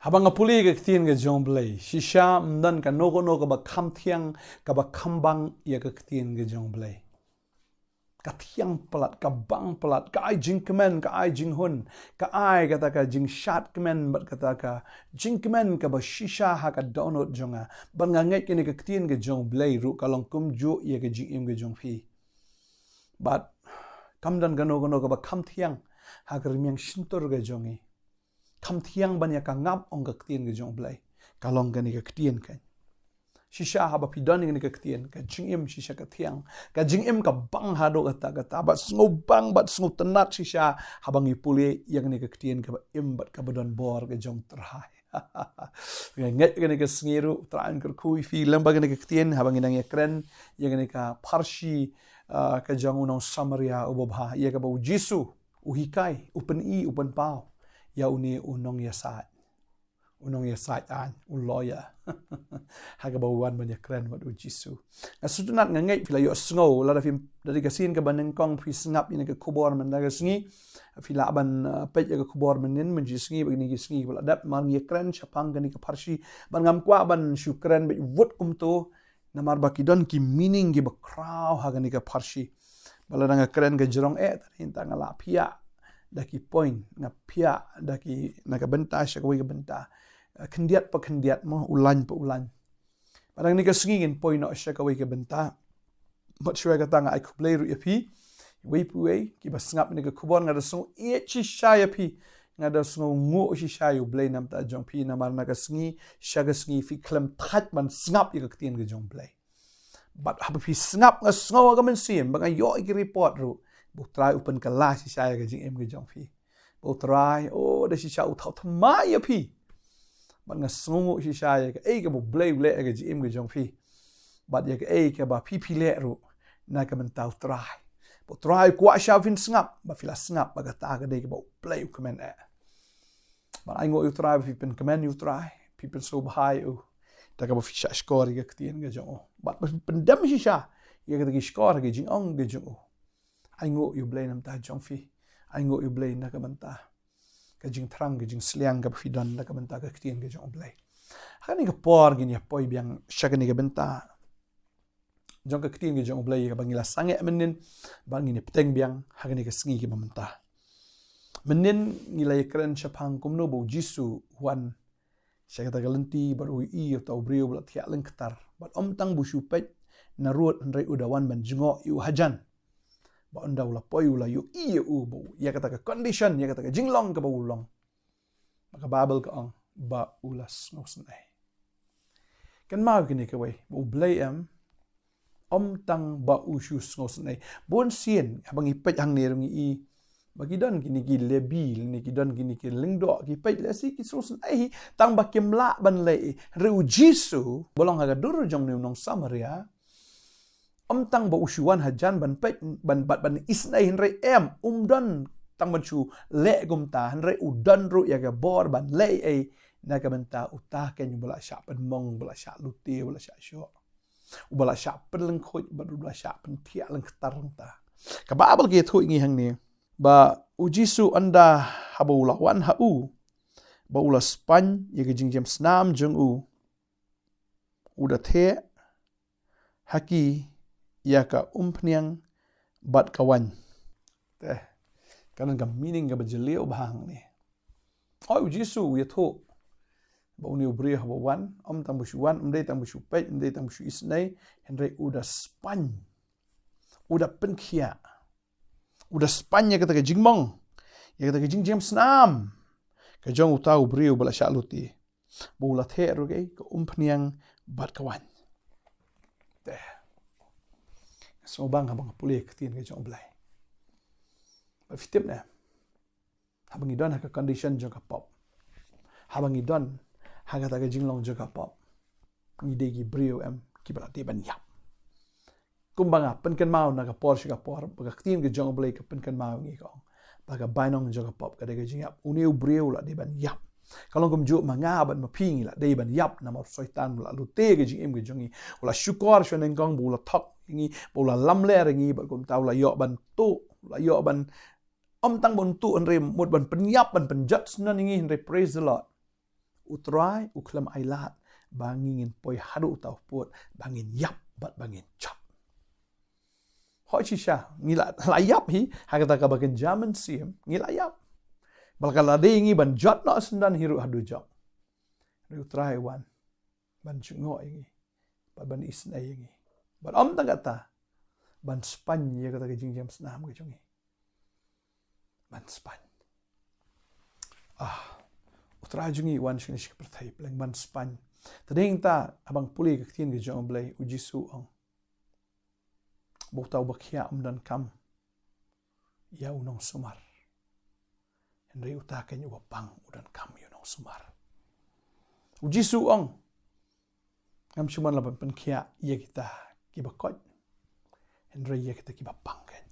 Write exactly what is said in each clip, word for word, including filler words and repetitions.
Haba nga pule ka ktien ka jong U Blei, shisha ym don kano kano kaba kham thiang, kaba kham bang ïa ka ktien ka jong U Blei. Ka thiang palat, ka bang palat, ka ai jingkmen, ka ai jinghun, ka ai kata ka jingshad kmen, bad kata ka jingkmen kaba shisha ha ka dohnud jong nga. Bad nga ngeit kane ka ktien ka jong U Blei ruh ka long kumjuh ïa ka jingim ka jong phi. Bad kam don kano kano kaba kham thiang ha ka rmiang shyntur ka jong ngi. Kham thiang ban ïa ka ngap, ong ka ktien ka jong U Blei, ka long kane ka ktien ka. Shisha haba phi don ïa kane ka ktien, ka jingim shisha ka thiang, ka jingim ka bang haduh katta katta, bad sngewbang bad sngewtynnad shisha haba ngi pule ïa kane ka ktien kaba im bad kaba don bor ka jong U Trai. Nga ngeit kane ka sngi ruh U Trai un kyrkhu ïa phi lyngba kane ka ktien haba ngi nang ïakren ïa kane ka pharshi, ah, ka jong u nong Samaria uba bha, ïa kaba U Jisu u hikai, u pyni, u pynpaw ïa une u nongïasaid, u nongïasaid aiñ, u lawyer. Ha kaba u wan ban ïakren bad U Jisu. Nga sngewtynnad, nga ngeit phi la ïohsngew, lada phim, da dei ka sien kaba nyngkong phi sngap ïa kane ka khubor mynta ka sngi, phi lah ban, uh, peit ïa ka khubor mynnin, mynta ka sngi, bad kine ki sngi kiba la dep, namar ngi ïakren shaphang kane ka pharshi, bad ngam kwah ban shu kren beit wut kumto, namar ba ki don ki meaning kiba khraw ha kane ka pharshi. Ba lada nga kren ka jrong eh, tang nga la phiah da ki point, nga phiah da ki, na ka bynta sha kawei ka bynta. Eh, khyndiat pa khyndiat mo, u lain pa u lain. Bad ha kane ka sngi ngin poi noh sha kawei ka bynta. Bad shuwa kata nga ai khublei ruh ïa phi, iwei pa iwei kiba sngap ïa kane ka khubor, nga da sngewieit shisha ïa phi, nga da sngewnguh shisha ïa U Blei namar ta jong phi, namar na ka sngi sha ka sngi phi khlem thait ban sngap ïa ka ktien ka jong U Blei. Bad haba phi sngap, nga sngew ha ka mynsiem, ba nga ïoh ïa ki report ruh, ba U Trai u pynkylla shisha ïa ka jingim ka jong phi. Ba U Trai, oh, da shisha u thaw thymmai ïa phi. Bad nga sngewnguh shisha ïa kaei kaba U Blei u leh ïa ka jingim ka jong phi. Bad ïa kaei kaba phi phi leh ruh na ka bynta U Trai. Ba U Trai u kwah shisha phin sngap, ba phi la sngap, ba kata ka dei kaba U Blei u kmen eh. Bad ainguh ïa U Trai ba phi pynkmen ïa U Trai, phi pynsngewbha ïa u, da kaba phi shah shkor ïa ka ktien ka jong u. Bad ba phi pyndem shisha ïa kata ki shkor ha ka jingong ka jong u. Ainguh ïa U Blei namar ta jong phi. Ainguh ïa U Blei na ka bynta ka jingthrang, ka jingsliang kaba phi don na ka bynta ka ktien ka jong U Blei. Ha kane ka por ngin ïa poi biang sha kane ka bynta jong ka ktien ka jong U Blei kaba ngi la sangeh mynnin, bad ngin ïa bteng biang ha kane ka sngi kaba mynta. Mynnin ngi la ïakren shaphang kumno ba U Jisu u wan sha kata ka lynti, bad u ïohi ïa uta u briew ba la thiah lyngktar. Bad ym tang ba u shu peit na rud, hynrei u da wan ban jngoh ïa u hajan. Bad ynda u la poi u la ïohi ïa u, ba u, ïa kata ka condition, ïa kata ka jinglong kaba u long. Ba ka Baibl ka ong ba u la sngewsynei. Kynmaw kine kawei, ba U Blei em, ym tang ba u shu sngewsynei. Bun sien, haba ngi peit hangne ruh ngi i, ba ki don kine ki Lebi, ne ki don kine ki lyngdoh, ki peit lehse ki sngewsynei hi, tang ba kim lah ban leh ei. Hynrei U Jisu, ba long ha ka dur jong une u nong Samaria, ym tang ba u shu wan hajan ban peit, ban, ban, ban isynei, hynrei em, um don tang ban shu leh kumta, hynrei u don ruh ïa ka bor ban leh ei, na ka bynta uta keiñ uba la shah pynmong, uba la shah lute, uba la shah shoh, uba la shah pynlyngkhuit, bad uba la shah pynthiah lyngktar nangta. Ka Baibl ka ïathuh ïa ngi hangne, ba U Jisu ynda haba u la wan ha u, ba u la spaiñ ïa ka jingjemsnam jong u, u da theh ha ki ïa ka umphniang bad ka waiñ. Te, ka don ka meaning kaba jylliew bha hangne. Hooid, U Jisu u ïathuh ba une u briew haba wan, ym tang ba u shu wan, ym dei tang ba u shu peit, ym dei tang ba u shu isynei, hynrei u da spaiñ, u da pynkhiah, u da spaiñ ïa kata ka jingmong, ïa kata ka jingjemsnam ka jong uta u briew ba la shah lute, ba u la theh ruh ïa ka umphniang bad ka waiñ. Te, sngewbang haba nga pule ka ktien ka jong U Blei. Ba phi tip ne, haba ngi don ha ka condition jong ka pop, haba ngi don ha kata ka jinglong jong ka pop, ngi dei ki briew em kiba la dei ban ïap. Kumba nga pynkynmaw na ka por sha ka por, ba ka ktien ka jong U Blei ka pynkynmaw ïa ngi, ka ong ba ka bainong jong ka pop ka dei ka jingïap. Une u briew u la dei ban ïap. Ka long kumjuh ma nga bad ma phi, ngi la dei ban ïap namar u Soitan u la lute ka jingim ka jong ngi. U la shukor sha nyngkong, ba u la thok ïa ngi, ba u la lamler ïa ngi, bad kumta u la ïoh ban tuh, u la ïoh ban, ym tang ban tuh, hynrei mut ban pynïap, ban pynjot syndon ïa ngi, hynrei praise the Lord, U Trai u khlem ai lad ba ngin poi haduh uta u pud ba ngin ïap bad ba ngin jot. Hooid shisha, ngi la, la ïap hi ha kata kaba kynja mynsiem, ngi la ïap. Bad ka la dei ngi ban jot noh syndon hi ruh haduh jong. Hynrei U Trai u wan ban jngoh ïa ngi bad ban isynei ïa ngi. Bad ym tang kata, ban span ïa kata ka jingjngoh snam ka jong ngi. Ban span. Ah, U Trai jong ngi u wan sha kane ka pyrthei, pyrshang ban span. Te dei nangta, haba nga pule ka ktien ka jong U Blei, U Jisu u ong, ba uta uba khiah um donkam ïa u nongsumar, hynrei uta keiñ uba pang u donkam ïa u nongsumar. U Jisu u ong, ngam shym wan la ban pynkhiah ïa kita kiba koit, hynrei ïa kita kiba pang keiñ.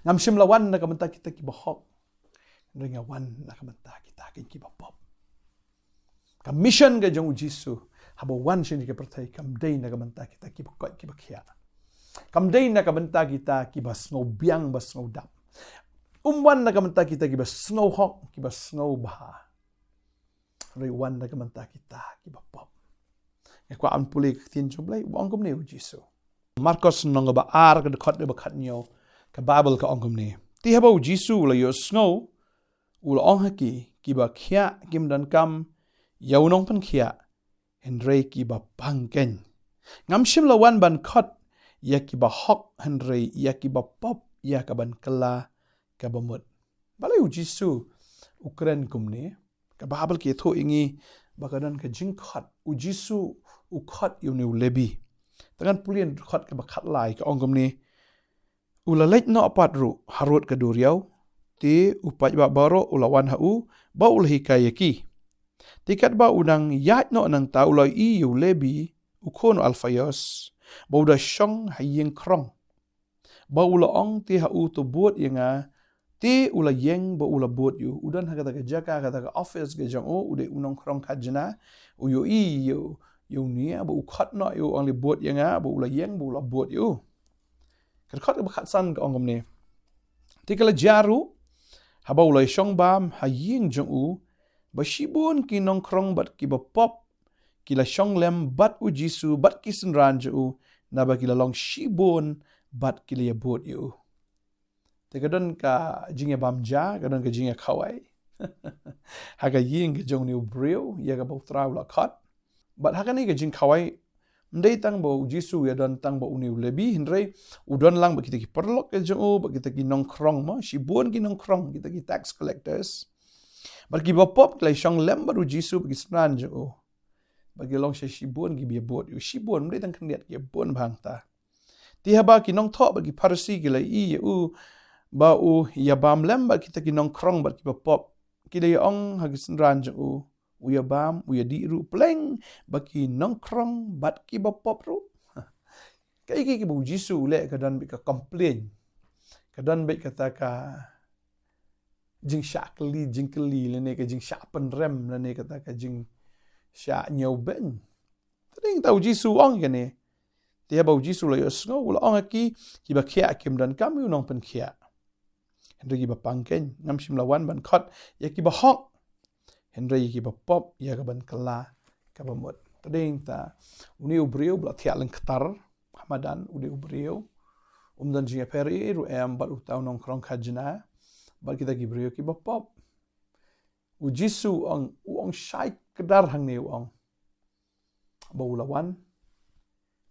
Ngam shym la wan na ka bynta kita kiba hok, hynrei nga wan na ka bynta kita keiñ kiba pop. Ka mission ka jong U Jisu haba u wan sha kane ka pyrthei kam dei na ka bynta kita kiba koit kiba khiah. Kam dei na ka bynta kita kiba sngew biang ba sngew dap. Um wan na ka bynta kita kiba sngew hok, kiba sngew bha. Hynrei u wan na ka bynta kita kiba pop. Nga kwah ban pule ka ktien jong U Blei, u ong kumne U Jisu. Markos lynnong kaba ar, ka dkhot kaba khathynñiew, ka Baibl ka ong kumne. Te haba U Jisu u la ïohsngew, u la ong ha ki, kiba khiah kim donkam ïa u nongpynkhiah, hynrei kiba pang keiñ. Ngam shym la wan ban khot ïa kiba hok, hynrei ïa kiba pop ïa ka ban kylla kaba mut. Balei U Jisu u kren kumne? Ka Baibl ka ïathuh ïa ngi ba ka don ka jingkhot. U Jisu u khot ïa une u Lebi. Te ngan pule na ka dkhot kaba khatlai, ka ong kumne. U la leit noh pat ruh harud ka duriaw, te u paidbah baroh u la wan ha u ba u la hikai ïa ki. Te katba u dang ïaid noh nangta u la ïohi ïa u Lebi, u khun u Alphaios, ba u da shong ha ïing khrong. Ba u la ong, te ha u to bud ïa nga, te u la ïeng ba u la bud ïa u. U don ha kata ka jaka, kata ka office ka jong u, u dei u nongkhrong khajna, u ïohi ïa u, ïa une, ba u khot noh ïa u, ong, leit bud ïa nga, ba u la ïeng ba u la bud ïa u. Ka dkhot kaba khatsan ka ong kumne. Te ka la jia ruh, haba u la shong bam ha ïing jong u, ba shibun ki nongkhrong bad kiba pop ki la shong lem bad U Jisu bad ki synran jong u, naba ki la long shibun bad ki la ïabud ïa u. Te ka don ka jingïabam ja, ka don ka jingïakhawai ha ka ïing ka jong une u briew ïa kaba U Trai u la khot. Bad ha kane ka jingkhawai, ym dei tang ba U Jisu u ïadon tang bad une u Lebi, hynrei u don lang bad kita ki paralok ka jong u, bad kita ki nongkhrong mo, shibun ki nongkhrong, kita ki tax collectors. Bad kiba pop ki la shong lem bad U Jisu bad ki synran jong u. Bad ki long sha shibun kiba ïabud ïa u, shibun, ym dei tang khyndiat, kiba bun bha hangta. Te haba ki nongthoh bad ki Pharisi ki la ïohi ïa u ba u ïabam lem bad kita ki nongkhrong bad kiba pop, ki la ïa ong ha ki synran jong u, u ïabam, u ïadih ruh pleng bad ki nongkhrong bad kiba pop ruh. Kaei kaei kaba U Jisu u leh ka don beit ka complain. Ka don beit kata ka jingshah kylli, jingkylli, lane ka jingshah pynrem, lane kata ka jingshah ñiewbeiñ. Te dei nangta U Jisu u ong kane. Te haba U Jisu u la ïohsngew, u la ong ha ki, kiba khiah kim donkam ïa u nongpynkhiah, hynrei kiba pang keiñ. Ngam shym la wan ban khot ïa kiba hok, hynrei ïa kiba pop ïa ka ban kylla kaba mut. Te dei nangta une u briew ba la thiah lyngktar ha madan, une u briew um don jingïapher ei ei ruh em bad uta u nongkhrong khajna bad kita ki briew kiba pop. U Jisu u ong, u ong shai kdar hangne, u ong ba u la wan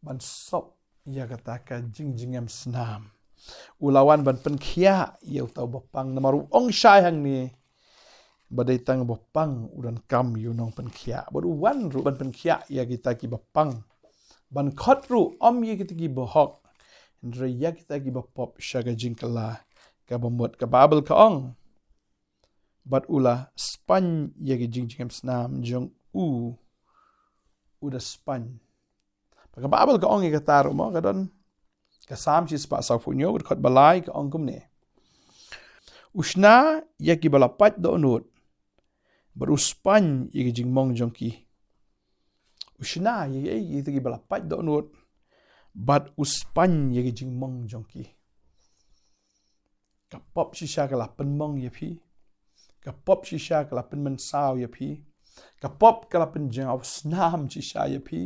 ban sop ïa kata ka jingjngem snam. U la wan ban pynkhiah ïa uta uba pang, namar u ong shai hangne ba dei tang uba pang u donkam ïa u nongpynkhiah. Bad u wan ruh ban pynkhiah ïa kita kiba pang, ban khot ruh ym ïa kita kiba hok, hynrei ïa kita kiba pop sha ka jingkylla kaba mut. Ka Baibl ka ong, bad u la span ïa ki jingjngem snam jong u, u da span. Bad ka Baibl ka ong ïa kata ruh mo, ka don ka Salm shispah sawphew hynñiew, ka dkhot ba lai, ka ong kumne. U shna ïa kiba la pait dohnud bad u span ïa ki jingmong jong ki. U shna ïa, ïa, ïa kita kiba la pait dohnud bad u span ïa ki jingmong jong ki. Ka pop shisha ka la pynmong ïa phi. Ka pop shisha ka la pynmynsaw ïa phi. Ka pop ka la pynjaw snam shisha ïa phi.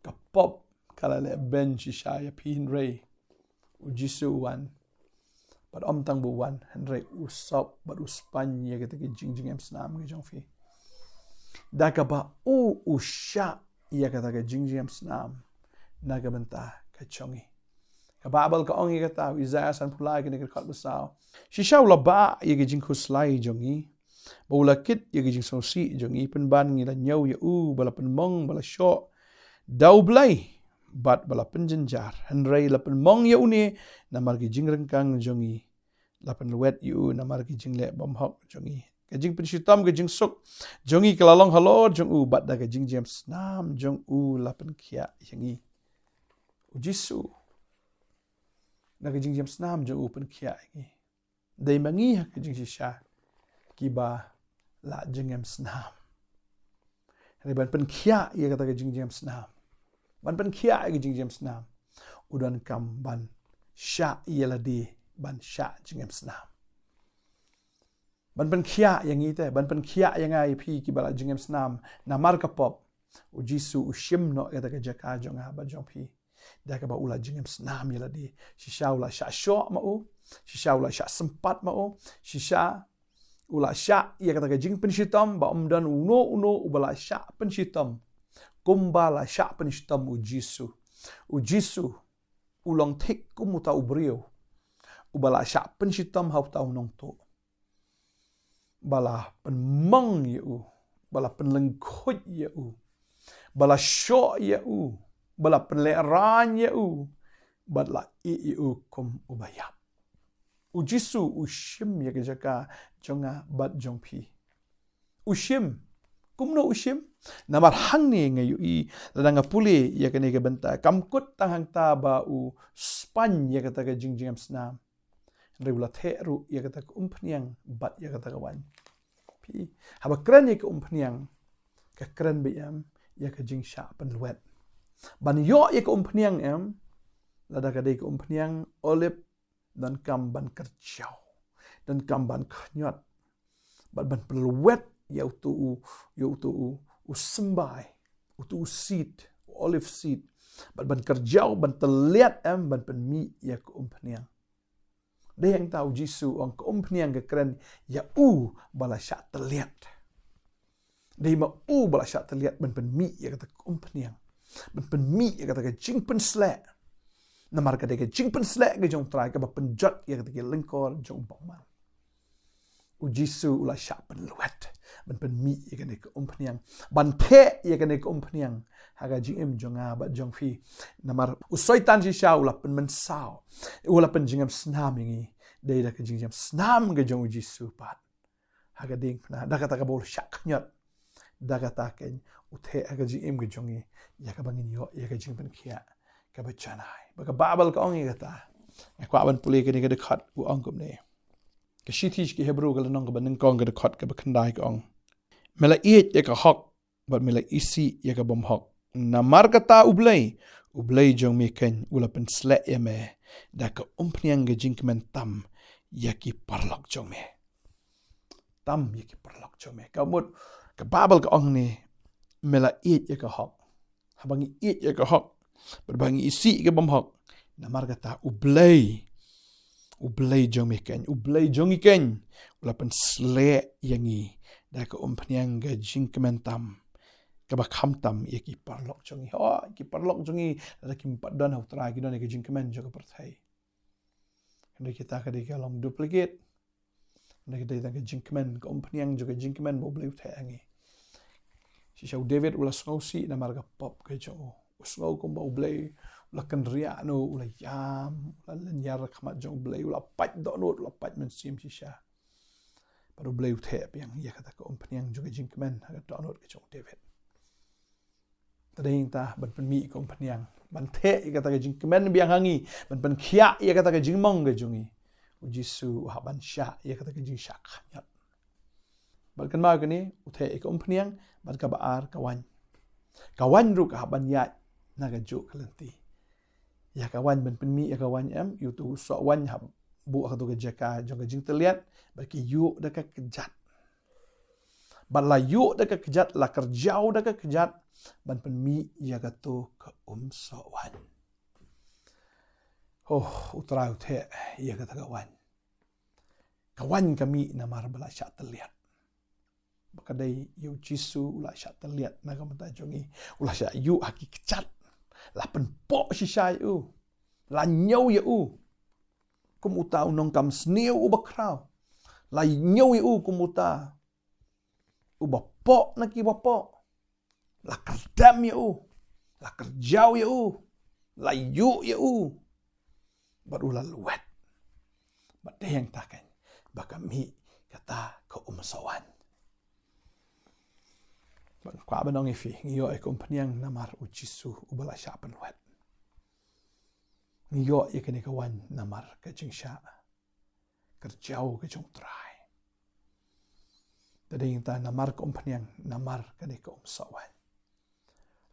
Ka pop ka la leh beiñ shisha ïa phi, hynrei u Jisu u wan. Bad ym tang ba u wan, hynrei u sop bad u spaiñ ïa kata ka jingjngem snam ka jong phi. Da kaba u u shah ïa kata ka jingjngem snam na ka bynta ka jong ngi. Ka Baibl ka ong ïa kata, u Isaiah sanphew lai, kane ka dkhot ba saw: Shisha u la bah ïa ka jingkhuslai jong ngi, ba u la kit ïa ka jingsngewsih jong ngi. Pynban ngi la ñiew ïa u ba la pynmong, ba la shoh da U Blei, bad ba la pynjynjar. Hynrei la pynmong ïa une namar ki jingryngkang jong ngi, la pynlwet ïa u namar ki jingleh bymhok jong ngi. Ka jingpynshitom ka jingsuk jong ngi ka la long halor jong u, bad da ka jingjngem snam jong u la pynkhiah ïa ngi. U Jisu, da ka jingjngem snam jong u pynkhiah ïa ngi. Dei ma ngi ha ka jingshisha kiba la jingem snam. Hynrei ban pynkhiah ïa kata ka jingjngem snam, ban pynkhiah ïa ka jingjngem snam, u donkam ban shah ïa lade ban shah jingem snam. Ban pynkhiah ïa ngi te, ban pynkhiah ïa nga ïa phi kiba la jingem snam namar ka pop, u Jisu u shim noh ïa kata ka jaka jong nga bad jong phi. Da kaba u la jingem snam ïa lade. Shisha u la shah shoh ma u, shisha u la shah sympat ma u, shisha u la shah ïa kata ka jingpynshitom, ba ym don uno uno uba la shah pynshitom kumba la shah pynshitom u Jisu. U Jisu u long thik kum uta u briew uba la shah pynshitom ha uta u nongtuh, ba la pynmong ïa u, ba la pynlyngkhuit ïa u, ba la shoh ïa u, ba la pynlehraiñ ïa u, bad la ïeh ïa u kum uba ïap. U Jisu u shim ïa ka jaka jong nga bad jong phi. U shim. Kumno u shim? Namar hangne nga ïohi, lada nga pule ïa kane ka bynta, kam kut tang hangta ba u spaiñ ïa kata ka jingjngem snam, hynrei u la theh ruh ïa kata ka umphniang bad ïa kata ka waiñ. Phi, haba kren ïa ka umphniang, ka kren beit em ïa ka jingshah pynlwet. Ban ïoh ïa ka umphniang em, lada ka dei ka umphniang olib, donkam ban kyrjaw, donkam ban khñiot, bad ban pynlwet ïa uto u, ïa uto u, u symbai, uto u seed, u olive seed, bad ban kyrjaw, ban tylliat em, ban pynmih ïa ka umphniang. Dei hangta u Jisu u ong ka umphniang ka kren ïa u ba la shah tylliat. Dei ma u ba la shah tylliat ban pynmih ïa kata ka umphniang, ban pynmih ïa kata ka jingpynsleh. Namar ka dei ka jingpynsleh ka jong u Trai kaba pynjot ïa kata ka lyngkor jong u bymman. U Jisu u la shah pynlwet ban pynmih ïa kane ka umphniang, ban theh ïa kane ka umphniang ha ka jingim jong nga bad jong phi. Namar u Soitan shisha u la pynmynsaw, u la pynjingem snam ïa ngi. Dei da ka jingjingem snam ka jong u Jisu pat, ha ka diengphna, da kata kaba u la shah khñiot, da kata keiñ u theh ha ka jingim ka jong ngi ïa kaba ngin ïoh ïa ka jingpynkhiah kaba janai. Ba ka Baibl ka ong ïa kata. Nga kwah ban pule kane ka dkhot, u ong kumne. Ka shithi sha ki Hebru ka lynnong kaba nyngkong, ka dkhot kaba khyndai, ka ong: Me la ïeit ïa ka hok bad me la isih ïa ka bymhok. Namar kata U Blei, U Blei jong me keiñ, u la pynsleh ïa me da ka umphniang ka jingkmen tam ïa ki paralok jong me. Tam ïa ki paralok jong me. Ka mut ka Baibl ka ong ne, me la ïeit ïa ka hok. Haba ngi ïeit ïa ka hok, bad ba ngi isih ïa ka bymhok, namar kata U Blei, U Blei jong me keiñ, U Blei jong ngi keiñ, u la pynsleh ïa ngi da ka umphniang ka jingkmen tam kaba kham tam ïa ki paralok jong ngi. Ho, ki paralok jong ngi, lada kim pat don ha U Trai, ki don ïa ka jingkmen jong ka pyrthei. Hynrei kita ka dei ka long duplicate. Hynrei ka dei tang ka jingkmen, ka umphniang jong ka jingkmen ba U Blei u theh ha ngi. Shisha u David u la sngewsih namar ka pop ka jong u. U sngew kumba U Blei u la kynriah noh, u la ïam, u la lynñiar ha khmat jong U Blei, u la pait dohnud, u la pait mynsiem shisha. Bad U Blei u theh biang ïa kata ka umphniang jong ka jingkmen ha ka dohnud ka jong u David. Te dei hangta ban pynmih ka umphniang, ban theh ïa kata ka jingkmen biang ha ngi, ban pynkhiah ïa kata ka jingmong ka jong ngi, u Jisu u hap ban shah ïa kata ka jingshah khñiot. Bad kynmaw kane, u theh ïa ka umphniang, bad kaba ar ka waiñ. Ka waiñ ruh ka hap ban ïaid na kajuh ka lynti. Ïa ka waiñ, ban pynmih ïa ka waiñ em, ïa uto u soh waiñ hap buh ha kato ka jaka jong ka jingtylliat, bad ki ïuh da ka kjat. Bad la ïuh da ka kjat, la kyrjaw da ka kjat ban pynmih ïa kato ka umsoh waiñ. Oh, U Trai u theh ïa kata ka waiñ. Ka waiñ ka mih namar ba la shah tylliat. Ba ka dei ïa U Jisu u la shah tylliat na ka bynta jong ngi. U la shah ïuh ha ki kjat. La pynpoh shisha ïa u. La ñiew ïa u kum uta u nongkam sniew uba khraw. La ñiew ïa u kum uta uba poh na kiba poh. La kyrdem ïa u. La kyrjaw ïa u. La ïuh ïa u. Bad u la lwet. Bad dei hangta keiñ ba ka mih kata ka umsoh waiñ. Bad nga kwah ban ong ïa phi, ngi ïoh ïa ka umphniang namar U Jisu uba la shah pynlwet. Ngi ïoh ïa kane ka waiñ namar ka jingshah kyrjaw ka jong U Trai. Te dei hangta namar ka umphniang, namar kane ka umsoh waiñ,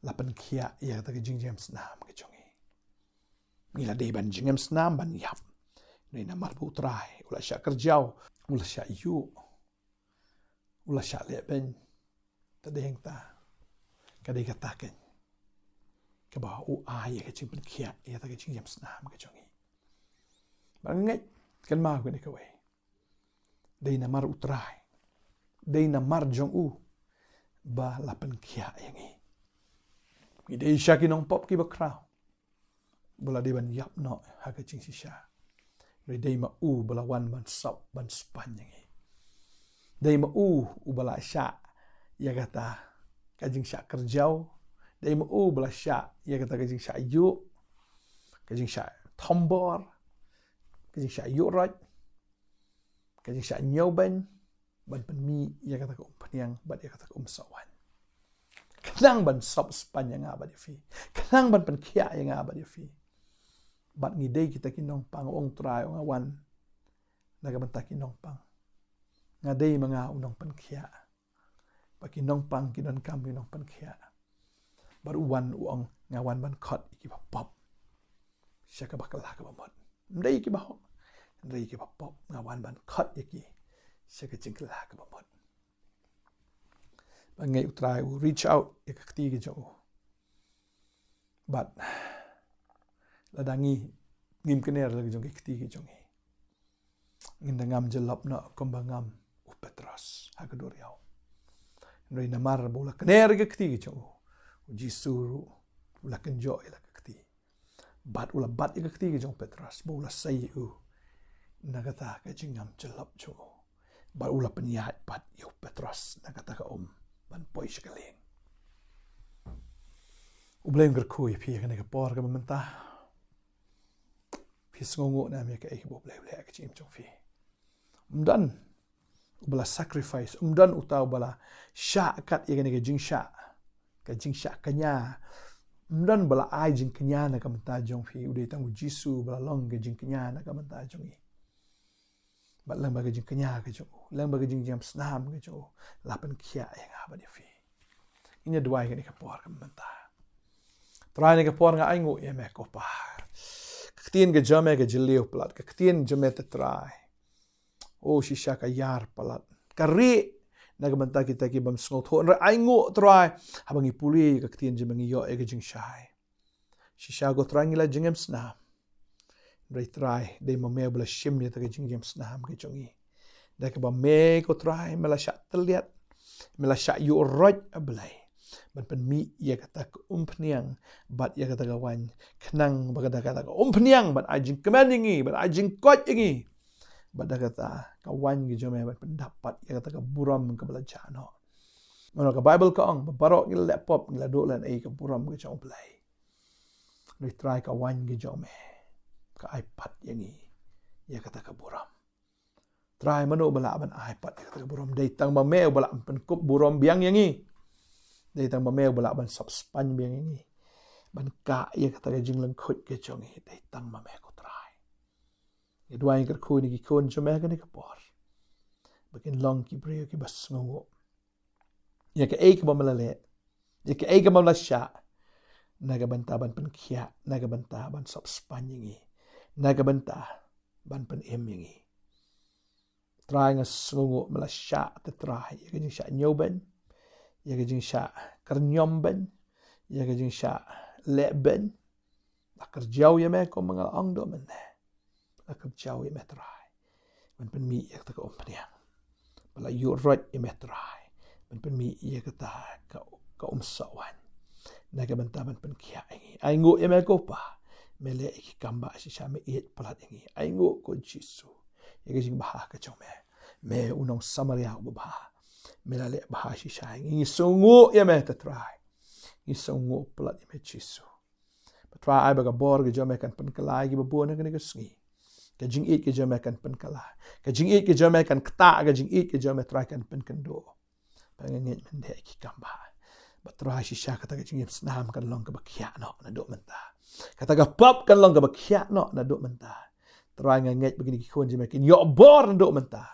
la pynkhiah ïa kata ka jingjngem snam ka jong ngi. Ngi la dei ban jingem snam ban ïap. Dei namar ba U Trai u la shah kyrjaw, u la shah ïuh, u la shah lehbeiñ. Te dei hangta, ka dei kata keiñ kaba u ai ïa ka jingpynkhiah ïa kata ka jingjngem snam ka jong ngi. Bad nga ngeit, kynmaw kane kawei, dei namar U Trai, dei namar jong u ba la pynkhiah ïa ngi. Ngi dei shisha ki nongpop kiba khraw ba la dei ban ïap noh ha ka jingshisha. Hynrei dei ma u ba la wan ban sop, ban spaiñ ïa ngi. Dei ma u uba la shah ïa kata ka jingshah kyrjaw. Dei ma u ba la shah ïa kata ka jingshah ïuh, ka jingshah thombor, ka jingshah ïuh roit, ka jingshah ñiewbeiñ, ban pynmih ïa kata ka umphniang bad ïa kata ka umsoh waiñ, khnang ban sop spaiñ ïa nga bad ïa phi, khnang ban pynkhiah ïa nga bad ïa phi. Bad ngi dei kita ki nongpang, ong Trai, nga wan na ka bynta ki nongpang. Nga dei ma nga u nongpynkhiah. Ba ki nongpang ki donkam ki nongpynkhiah. Bad u wan u ong, nga wan ban khot ïa kiba pop sha kaba kylla kaba mut. Ym dei ïa kiba hok, hynrei ïa kiba pop nga wan ban khot ïa ki sha ka jingkylla kaba mut. Ba ngeit U Trai u reach out ïa ka kti ka jong u. Bad lada ngi ngim kner la ka jong ka kti ka jong ngi, ngin da ngam jyllop noh kumba ngam u Petros ha ka duriaw. Hynrei namar ba u la kner ïa ka kti ka jong u, U Jisu ruh u la kynjoh ïa la ka kti. Bad u la bat ïa ka kti ka jong u Petros, ba u la sei ïa u na kata ka jingngam jyllop jong u. Bad u la pynïaid pat ïa u Petros na kata ka um ban poi sha ka lieng. U Blei un kyrkhu ïa phi ha kane ka por kaba mynta. Phi sngewnguh ne em ïa kaei kaba U Blei u leh ha ka jingim jong phi? Ym don uba la sacrifice, ym don uta uba la shah kat ïa kane ka jingshah, ka jingshah kñia. Ym don ba la ai jingkñia na ka bynta jong phi, u dei tang U Jisu ba la long ka jingkñia na ka bynta jong ngi. Bad lyngba ka jingkñia ka jong u, lyngba ka jingjngem snam ka jong u, la pynkhiah ïa nga bad ïa phi. Ngin ïa duwai kane ka por kaba mynta. Trai, kane ka por nga ainguh ïa me ko Pa. Ka ktien ka jong me ka jylliew palat, ka ktien jong me te Trai, o shisha ka ïar palat, ka rieh na ka bynta kita ki bym sngewthuh. Hynrei ainguh Trai, haba ngi pule ka ktien jong me ngi ïoh ïa ka jingshai. Shisha ko Trai ngi la jingem snam. Hynrei Trai, dei ma me ba la shim ïa kata ka jingem snam ka jong ngi. Da kaba me ko Trai me la shah tylliat, me la shah ïuh roit, A Blei, ban pynmih ïa kata ka umphniang bad ïa kata ka waiñ, khnang ba kata, kata ka umphniang ban ai jingkmen ïa ngi, ban ai jingkoit ïa ngi. Bad da kata ka waiñ ka jong me ban pyndap pat ïa kata ka burom kaba la jah noh. Namar ka Baibl ka ong ba baroh ngi la leh pop, ngi la duh lehnohei ka burom ka jong U Blei. Hynrei Trai, ka waiñ ka jong me ka ai pat ïa ngi ïa kata ka burom. Trai, mano ba lah ban ai pat ïa kata ka burom? Dei tang ma me uba lah ban pynkup burom biang ïa ngi. Dei tang ma me uba lah ban sop spaiñ biang ïa ngi, ban kah ïa kata ka jinglyngkhuid ka jong ngi. Dei tang ma me ko Trai. Ngi duwai, ngi kyrkhu ïa ki khun jong me ha kane ka por, ba kin long ki briew kiba sngewnguh ïa kaei kaba me la leh, ïa kaei kaba me la shah, na ka bynta ban pynkhiah, na ka bynta ban sop spaiñ ïa ngi, na ka bynta ban pynim ïa ngi. Trai nga sngewnguh me la shah te Trai ïa ka jingshah ñiewbeiñ, ïa ka jingshah kyrñiom beiñ, ïa ka jingshah leh beiñ. La kyrjaw ïa me kum ma nga la ong duh mynne. La kyrjaw ïa me Trai ban pynmih ïa kata ka umphniang. Ba la ïuh roit ïa me Trai ban pynmih ïa kata ka, ka umsoh waiñ. Na ka bynta ban pynkhiah ïa ngi. Ainguh ïa me ko Pa. Me leh ïa ki kam ba shisha, me ïeit palat ïa ngi. Ainguh ko Jisu ïa ka jingbha ka jong me. Me u nong Samaria uba bha. Me la leh bha shisha ïa ngi. Ngi sngewnguh ïa me te Trai. Ngi sngewnguh palat ïa me Jisu. Ba Trai ai ba ka bor ka jong me kan pynkylla ïa kiba bun ha kane ka sngi. Ka jingïeit ka jong me kan pynkylla. Ka jingïeit ka jong me kan ktah, ka jingïeit ka jong me Trai kan pynkynduh. Ba nga ngeit mynta ïa ki kam ba, ba Trai shisha kata ka jingim snam kan long kaba khiah noh naduh mynta. Kata ka pop kan long kaba khiah noh naduh mynta. Trai nga ngeit ba kine ki khun jong me kin ïoh bor naduh mynta.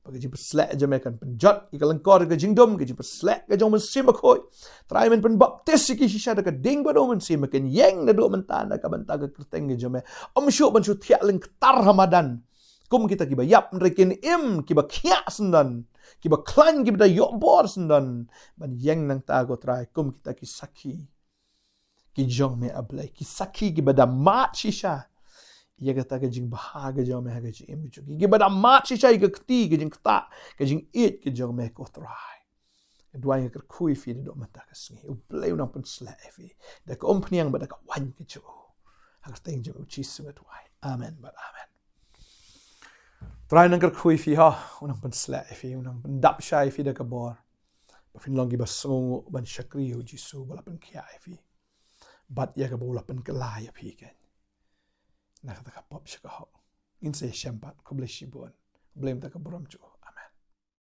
Ba ka jingpyrsleh jong me kan pynjot ïa ka lyngkor ka jingdum, ka jingpyrsleh ka jong u Mynsiem Bakhuid. Trai men pynbaptis ïa ki shisha da ka ding bad u Mynsiem, ba kin ïeng naduh mynta na ka bynta ka kyrteng ka jong me. Ym shuh ban shu thiah lyngktar ha madan kum kita kiba ïap, hynrei kin im kiba khiah syndon, kiba khlaiñ, kiba da ïoh bor syndon ban ïeng nangta ko Trai kum kita ki sakhi ki jong me A Blei, ki sakhi kiba da mad shisha ïa kata ka jingbha ka jong me ha ka jingim ka jong ki, kiba da mad shisha ïa ka kti, ka jingktah, ka jingïeit ka jong me ko Trai. Nga duwai, nga kyrkhu ïa phi naduh mynta ka sngi. U Blei un nang pynsleh ïa phi da ka umphniang bad da ka waiñ ka jong u. Ha ka kyrteng jong u Jisu nga duwai. Amen bad amen. Trai un nang kyrkhu ïa phi, ha, un nang pynsleh ïa phi, un nang pyndap shai ïa phi da ka bor. Ba phin long kiba sngewnguh ban shakri ïa u Jisu ba la pynkhiah ïa phi. Bad ïa kaba u la pynkylla ïa phi kein na kata ka pop sha ka hok. Ngin sa ïashem pat, khublei shibun. Khublei mynta ka burom jong u.